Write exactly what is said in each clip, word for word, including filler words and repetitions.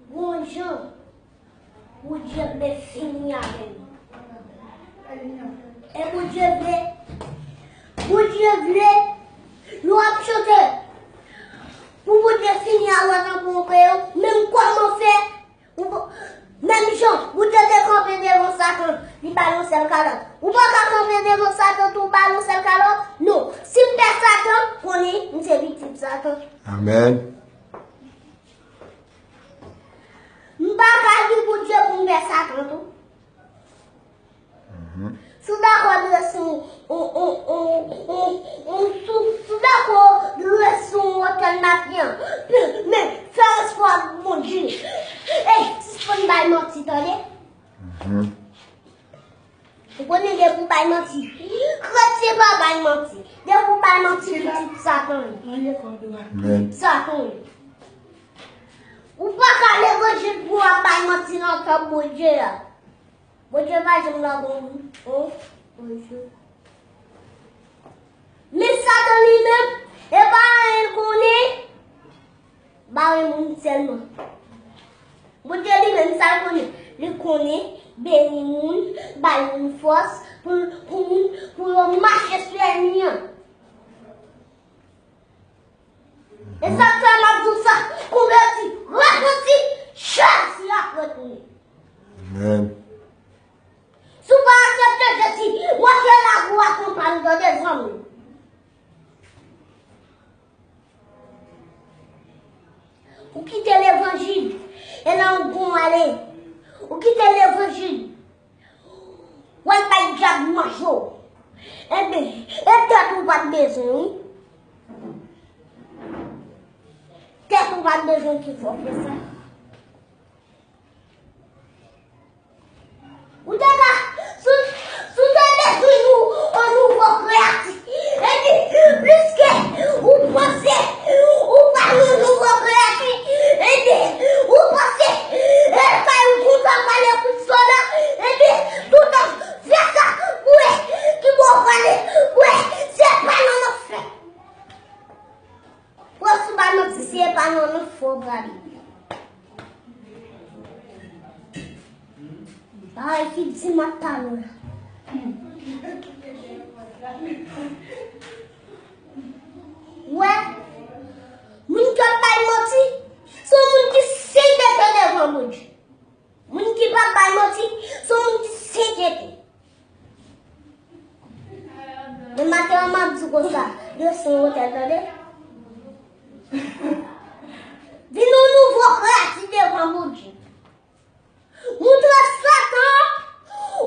Bondye, Bondye vle fini avè nou. E Bondye vle, Bondye vle, nou ap chante pou Bondye fini avè nou, pou yo menm kòman fè. Ou pa, menm jan, Bondye te kanpe devan Satan, li ba l yon sèl kalòt. Ou pa ka kanpe devan Satan tou, ba l yon sèl kalòt? Non. Si m pè Satan, konnen m se pitit Satan. Amèn. M pa ka di Bondye pou m pè Satan tou. Si w dakò dwese yon, yon, yon, yon, yon, si w, si w dakò dwese yon wotè n ap pran, men fè respè ak Bondye. Ey, sispann bay manti, tande? Ou konnen depi w bay manti, kretyen pa bay manti. Depi w bay manti, pitit Satan ye. Pitit Satan ye. Ou pa ka levanjil pou w ap bay manti nan tanp Bondye a. Bondye pa janm lage yon moun, yon, yon jou. Men Satan li menm, e pa anyen l konnen, bare moun sèlman. Bondye li menm, sa l konnen, li konnen beni moun, bay moun fòs pou, pou moun, pou yo mache sou ènmi an. E sa k fè m ap di w sa, konvèti, repanti, Jezi ap retounen. Amèn. Si w pa aksepte Jezi, montre lavi w a konprann, tande zanmi. Ou kite levanjil, e nan yon bon ale. Ou kite levanjil. W al bay dyab manje w. Enben, e tèt ou pa t bezwen, wi. Tèt ou pa t bezwen ki fè w fè sa. Ou te ka, si w, si w te bezwen yon, yon nouvo kreyati, epi, pliske ou panse ou pa yon nouvo kreyati, epi, ou panse, e, kay ou kontan pale kout sola, epi, toutan fè sa, ou wè, ki bò w prale, ou wè, se pa nan lanfè. Pwòs ou pa manti, se pa nan lanfè w prale. Bagay ki di m ap pale w la. Wè, moun k ap bay manti, se yon moun ki sentete devan Bondye. Moun ki pa bay manti, se yon moun ki sentete. Men maten an, m ap di w konsa, yo se yon wotè, tande? Vin yon nouvo kreyati devan Bondye. Montre Satan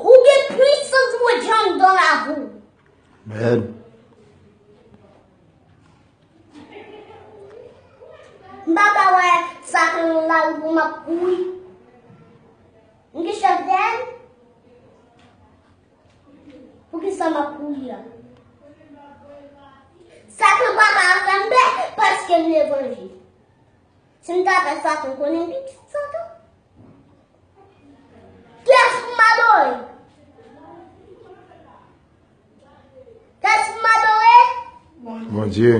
ou gen pwisans Bondye anndan lavi w. Amèn. M pa ka wè Satan nan lari pou m ap kouri. M gen chèf dèyè m. Poukisa m ap kouri a? Satan pa ka fè m pè paske m levanjil. Si m ta pè Satan, konnen m pitit Satan. Kiyès pou m adore? Kiyès pou m adore? Bondye.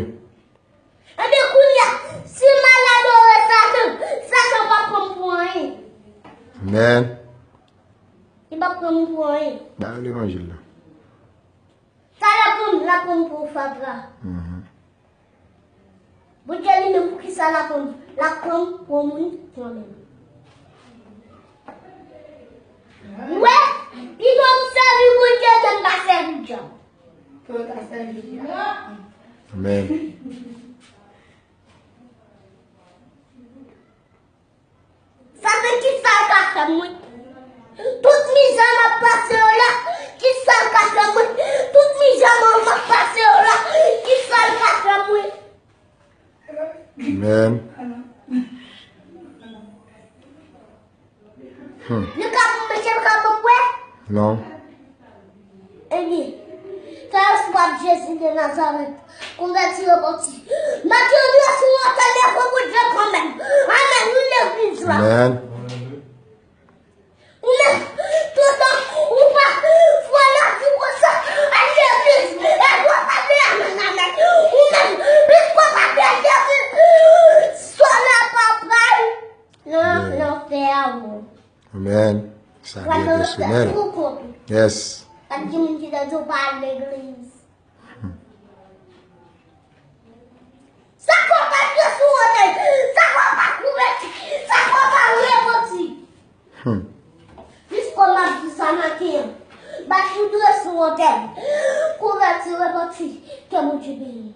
Enben, kounye a, si m al adore Satan, Satan p ap pran m pou anyen. Amèn. Li p ap pran m pou anyen. Ba yo levanjil la. Sa l ap pran m, l ap pran m pou fatra. Mhm. Bondye li menm, poukisa l ap pran m? L ap pran m pou moun mwen menm. Ou wè, pito m sèvi Bondye ke m pa sèvi dyab. Amèn. Sa se kisa l ka fè mwen. Tout mizè m ap pase yo la, kisa l ka fè mwen. Tout mizè m ap pase yo la, kisa l ka fè mwen. Amèn. Hmm. Li ka pou manje, li ka pou bwè? Non. Ebyen, fè espwa Jezi de Nazarèt, konvèti, repanti. Mete w dwat sou wotè, leve pou Bondye kanmenm. Amèn. Wi, legliz la. Amèn. Ou menm, toutan ou pa fè lavi konsa, al legliz, e w ap fè amèn, amèn. Ou menm, piske w pa fè legliz, sola pa pran. Amen. Sa Byen pèsonèl. Yes. Pa t gen moun ki te di w pa al legliz. Sa k w pa dwe sou wotèl. Sa k w pa kouvèti. Sa k w pa repanti. Hmm. Jis kòm ap di sa maten an. Bat ou dwe sou wotèl. Kouvèti repanti. Ke Bondye beni.